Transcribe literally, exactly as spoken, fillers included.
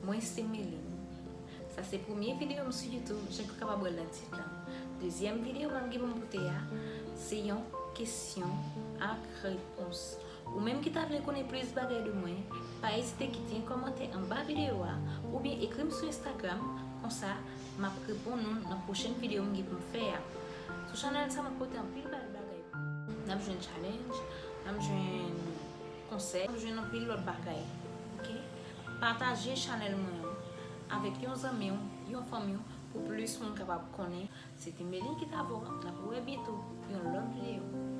Mwen se Meline. Sa se premye videyo m sou YouTube, jan ke w kapab wè l nan tit la. Dezyèm videyo m ap gen pou m pote a, se yon kesyon ak repons. Ou menm ki ta vle konnen plis bagay de mwen, pa ezite kite yon kòmantè anba videyo a, oubyen ekri m sou Instagram, konsa m ap reponn ou nan pwochèn videyo m gen pou m fè a. Sou chanèl sa, m ap pote anpil bèl bagay. N ap jwenn challenge, n ap jwenn konsèy, n ap jwenn anpil lòt bagay. Ok? Pataje chanèl mwen an avèk yon zanmi w, yon fanmi w, pou plis moun kapab konnen. Se te Meline ki t avè w, n ap wè byento yon lòt videyo.